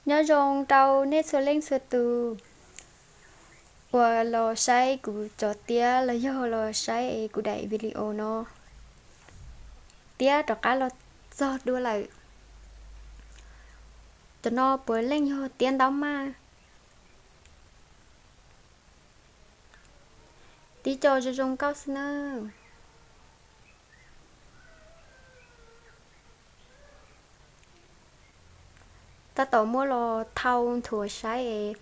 Nyob zoo rau nej txhua leej txhua tus uas los saib kuv cov tiab los yog los saib es kuv daim video no. Tiab rov qab los txog dua lawm. Cov no puav leej yog tiab ntaub maj. Tib co zoo zoo nkauj xwb nawb. Tab tom muab los thau nthuav saib es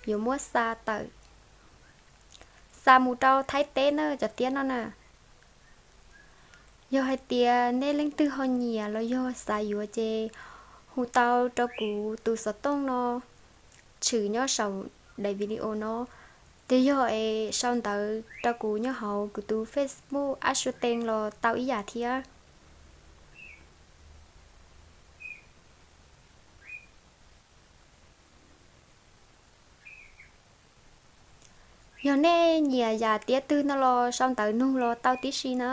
yuav muab xa tawm, xa mus rau Thaib teb na cov tiab no na. Yog hais tias nej leej twg ho nyiam los yog xav yuav ces hu tau rau kuv tus xov tooj no tshwm nyob saum daim video no. Ces yog es sau ntawv rau kuv nyob hauv kuv tus Facebook Ab Sua Tees los tau ib yam thiab. Yog nej nyiam yam tiab twg no los sau ntawv nug los tau tib si na.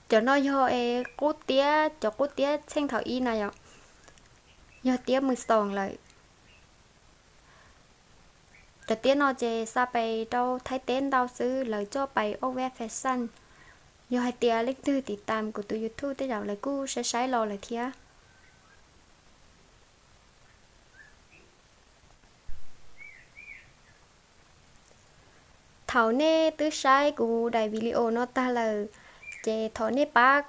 Cov no yog es qub tiab, cov qub tiab txheej thaum ib na yom, yog tiab mws xoos lawm. Cov tiab no ces xa pais rau Thaib teb ntau xwb, lawv coj pais ob veb fas xaj. Yog hais tias leej twg tiv tam kuv tus YouTube tej zaum lawv kuj saib saib los lawm thiab. Thaum nej twb saib kuv daim video no tag lawm, ces thov nej pab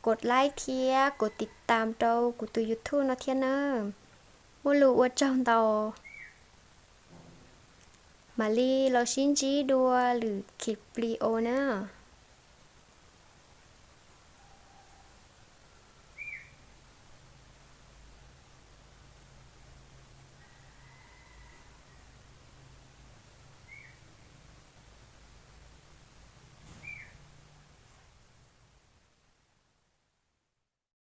kos like thiab kos tiv tam rau kuv tus YouTube no thiab na. Muaj lus ua tsaug ntau. Mam li los sib ntsib dua lwm clip video na.